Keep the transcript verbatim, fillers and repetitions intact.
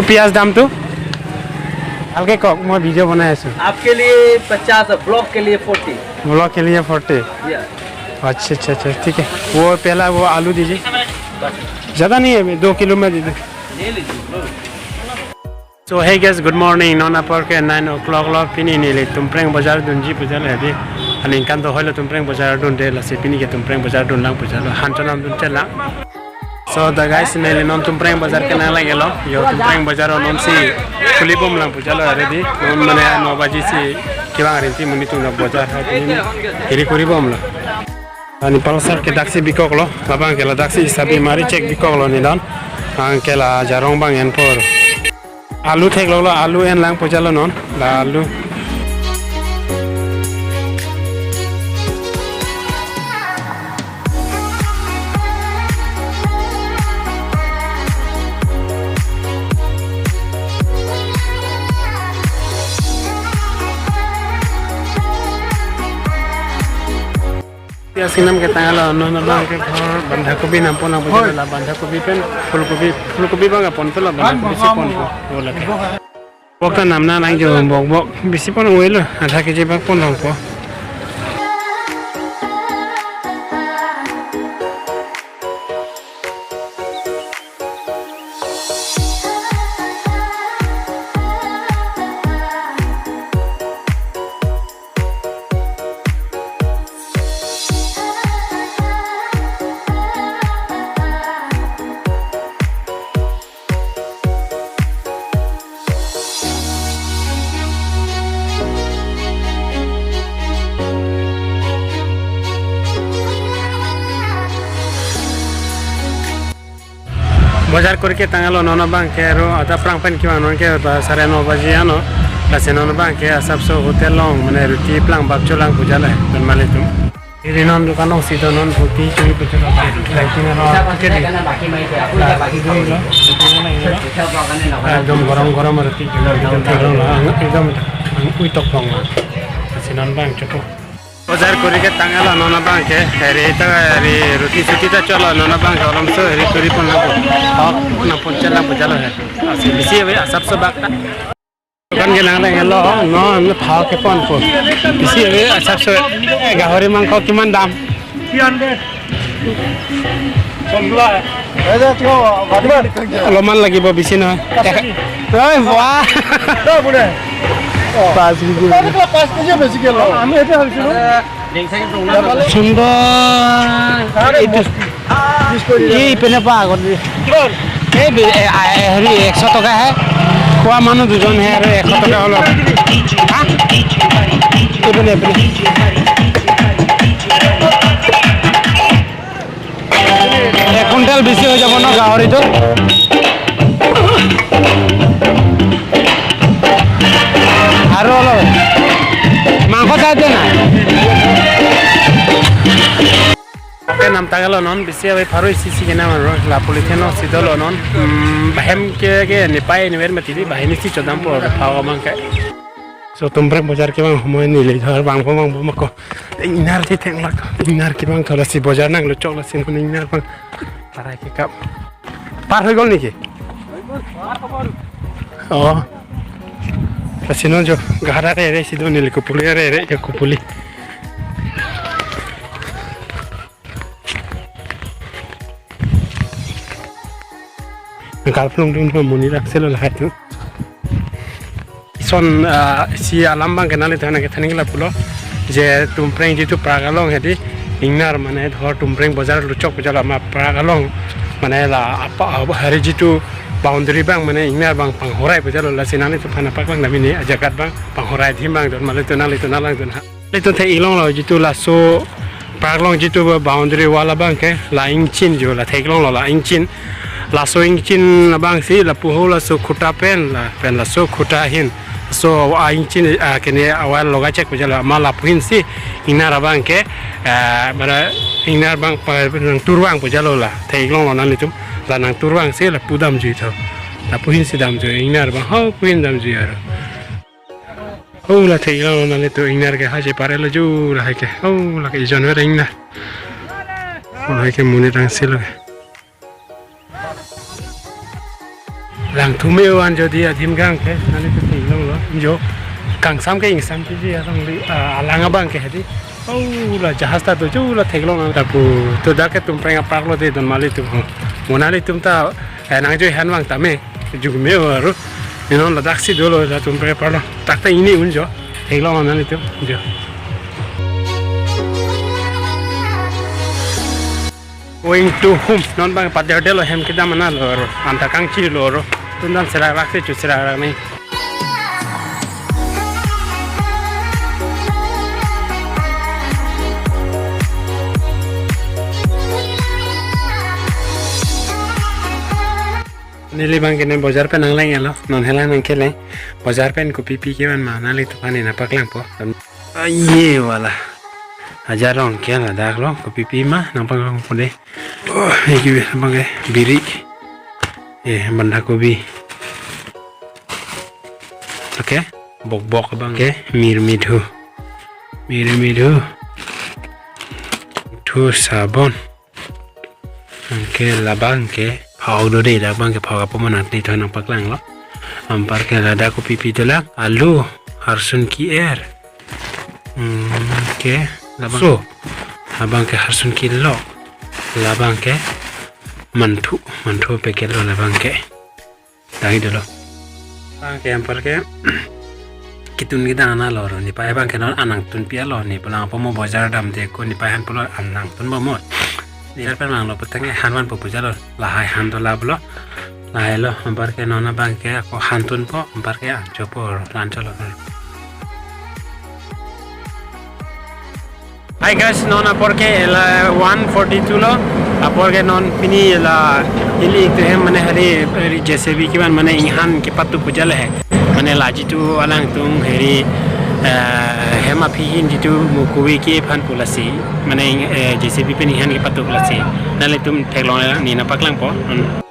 পিয়াজ দামটো ভালকে কওক, মই ভিডিঅ' বনাই আছো। आपके लिए पचास, ब्लॉक के लिए फ़ोर्टी। ब्लॉक के लिए फ़ोर्टी। या। अच्छा, अच्छा, अच्छा, ठीक है। वो पहला वो आलू दीजिए। ज़्यादा नहीं है, दो किलो में दे दो। ले लीजिए, लो। So hey guys, good morning. Non apor ke nine o'clock lo, pini neli Tumpreng Bazar dunji pu jalo hedi. Aningkan to hoilo Tumpreng Bazar dunde, lasi pini ke Tumpreng Bazar dunlang pu jalo. Hanchonam dunche lang. So the guys, neli non Tumpreng Bazar ke nanglang-etlo. Yo Tumpreng Bazar non si khuli bomlang pu jalo hedi. Non mane no baji si kevang rinti monit atum bazar ha pini hiri kuri bomlo. Ani pulsar ke daksi bikoklo, labang ke la daksi sabi mari chek bikoklo neli non. Anke la jarong bang en por. Alu thekloklo, alu enlang pu jalo non, la alu. Pias kinam ke tanglo, non abangke ghor bandhakobi nam ponlang pu jalo, la bandhakobi pen phulkobi, phulkobi bang ponpo, la bandhakobi si ponpo, bola ke. Bok ta nam nangjong, bok bok bisi pon-oi lo, adha keji bak ponlongpo. Bazar kuri ke tanglo, non abangke ro, ata prang pen kevang non ke ba sare no baji ano. Lasi non abangke asapso hotel along mane ruti plang bak cholang pu jalo he, don malitum. Iri non dukan along si do non ruti churi pu jalo. Lighting aro ticket di. Lighting lo, lighting lo. Ekdom gorom gorom ruti. Ekdom, ekdom uitok pong. Lasi non abang chopo. Bazar kuri ke tanglo, non abangke heri ta heri ruti suti ta cholo, non abangke alamso heri turi pon nangpo. Hok nangpon chelang pu jalo he. Lasi bisi ave asapso bak ta. Dukan ke nanglang-etlo, non pha ke ponpo. Bisi ave asapso, eh, gahori mangkho kiman dam? Olopman lagibo, bisi nohoi. Oi, wah. পাঁচ কেজি। পাঁচ কেজি বেছি কিয় লওঁ? আমি সেইটো ভাবিছিলোঁ। সুন্দৰ। এইটো, এই পিনে পৰা আগত। এই বি-, এ, আ, এ, হেৰি, এশ টকাহে। খোৱা মানুহ দুজনহে আৰু এশ টকা হ'ল। হা? এইপিনে, এইপিনে। এক কুইণ্টেল বেছি হৈ যাব ন গাহৰিটো? আৰু অলপ মাংস চাই দিয়া নাই? Oke, namtanglo non, bisi ave pharo isi si kenam aro, la polythene si dolo non. Hmm, bahem ke, ke nipai niver mati di, bahem isi chodampo, pharo mang ke. So, Tumpreng Bazar kevang homoi neli, dhar bangpo bangpo mako. Ingnar si theklak, ingnar kevang thola si bazar nanglo chok lasi non ingnar bang. Tarai ke kap. Par hoi gol niki? Oh. Lasi non jo, gahar arere si do neli Kopili arere, ya Kopili. Kalplung dun dun muni rak selo lahai tu. Ison, ah, si alam bang kenal itu anak kita ningla pulo. Je Tumpreng jitu Prag along hedi ingnar mane dhor Tumpreng bazar luchok pu jalo ma Prag along mane la apa, apa hari jitu boundary bang mane ingnar bang panghorai pu jalo lasi nangli tu phana pak bang namini ajagat bang panghorai dhim bang don malitu nangli tu nanglang don ha. Litum theklonglo jitu laso Prag along jitu boundary wall abangke la ingchin jo la theklonglo la ingchin. Laso ingchin abang si lapu ho laso khuta pen la pen laso khuta ahin. So a ingchin a kene a wall loga chek pu jalo ma lapu ahin si ingnar abangke, eh, bara ingnar bang pa nangtur bang pu jalo la theklonglo nanglitum la nangtur bang si lapu damjui tho. Lapu ahin si damjui ingnar bang ho pu ahin damjui aro. Oh, la theklonglo nanglitum ingnar ke ha je pare lo ju lahai ke. Oh, la ke ijon ver ingnar. Oh, lahai ke muni tang silo. Langthu me-o an jodi adim gang ke, nanglitum theklonglo. Jo, kangsam ke ingsam ke ji, alangli, ah, alang abang ke hedi. Oh, la jahaz ta do, jo la theklong ta pu. To dak ke Tumpreng apark lo de don mali tum. Mo nanglitum ta, eh, nangjoihan vang tame. Jukme-o aro. Ino ladak si dolo la Tumpreng apark lo. Dak ta ini un jo. Theklong nanglitum. Jo. Going to home. Non bang pader delo hem kedam ana lo aro. Anta kangchi lo aro. Tundam serak rak se chu serak rak ni. Neli bang ke ne bojar pen nangleng elo. Non hela nangkeleng. Bojar pen kopi pi kevan ma nanglitum aphan ne nangpaklangpo. Aye wala. Ajar rong ke ladak lo, kopi pi ma nangpaklangpo de. Oh, ini bang ke biri. Eh, banda kopi. Oke, bok bok bang ke mirmidhu. Mirmidhu. Thu sabon. Anke labang ke phao do de, labang ke phao kapo mo nangtithoi nangpaklanglo. Anparke ladak kopi pi dolang, alu, harsun ki-er. Hmm, ke labang. So, labang ke harsun kilo. Labang ke manthu, manthu packet lo labang ke. Dagi dolo. Bang ke anparke kitun kedang ana lo ro, nepei bang ke non an nangtun pi alo, ne pulang apo mo bojar damde ko nepei aphan pulo an nangtun bo mo. Bojar pen vanglo putangke han vanpo pu jalo, lahai han dola pulo. Lahai lo, anparke non abang ke ako han tunpo, anparke an chopo ro, lan cholo. Hi guys, non apor ke ela one forty-two lo, apor ke non pini ela ili itu hem mane hari, hari J C B kevan mane inghan kepatu pu jale he. Mane laji tu alangtum hari, eh, hem aphi hin jitu mukuwi kephan pu lasi. Mane ing-, eh, J C B pen inghan kepatu pu lasi. Nanglitum theklong ne nangpaklangpo. Hmm.